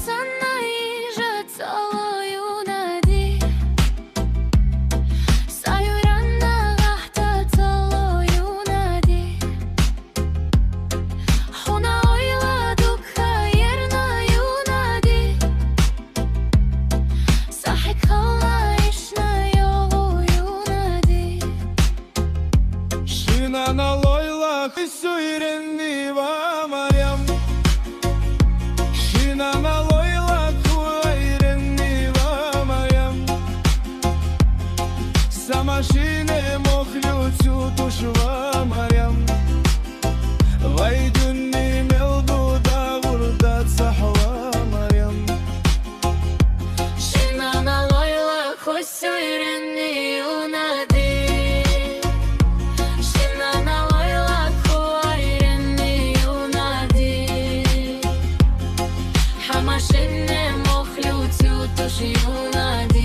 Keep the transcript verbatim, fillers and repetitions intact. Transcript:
Санна ийижа цӀало юнади, са юрана гӀахьда цӀало юнади. Хьуна ойла дукха ерна юнади, са хӀикъала ишна йогӀу юнади. Шин аналойла хуьсуьйренни ва Марьям. Шин аналойла хуьсуьйренни ва Марьям. Са машине мохлю цу туш ва Марьям. Вай дуьнни мел ду дагъурда цахӀ ва Марьям. Шин аналойла хуьсуьйренни юнади. Шин аналойла хуьсуьйренни юнади. Гьа машине мохлю цу туш юнади.